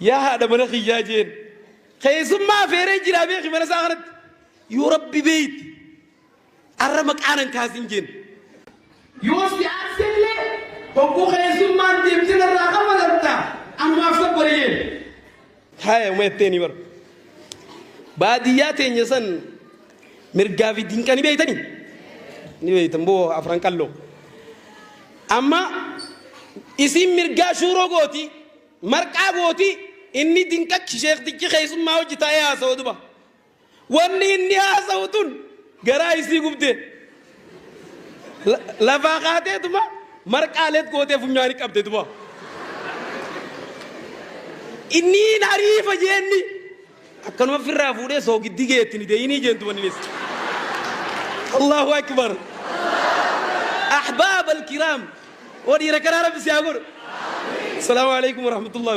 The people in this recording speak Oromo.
Yaa haadha mana kiyyaa jeen. Keessummaa afeeree jiraa beeki mana isaa kanatti. Yoo Rabbi beeyti arra maqaa nan kaasin jeen. Yoo si aarsellee hogguu keessummaan deemte narraa kafalamta anumaaf sabbari jeen. Haaya uma jetteeni bar. Baadiyyaa teenya san mirgaa fi dinqa ni beeytani? Ni beeytan boo afran qalloo. Amma isiin mirgaa shuuroo gooti, marqaa gooti, inni dinqachi sheektichi keessummaa hojii taa'ee haasawa duba. Wanni inni haasawu tun garaa isii gubde. Lafaa kaateetuma marqaaleet gootee funyaani qabde duba. Inni hin ariifa jeenni. Akkanuma firraa fuudhee soogiddi geetti ni deeyinii jeen duba innis. Allahu akbar. Ahbaab al-kiraam. Oo dhiira kanaa Rabbi si haa godhu. Salaamu alaikum warahmatullahi.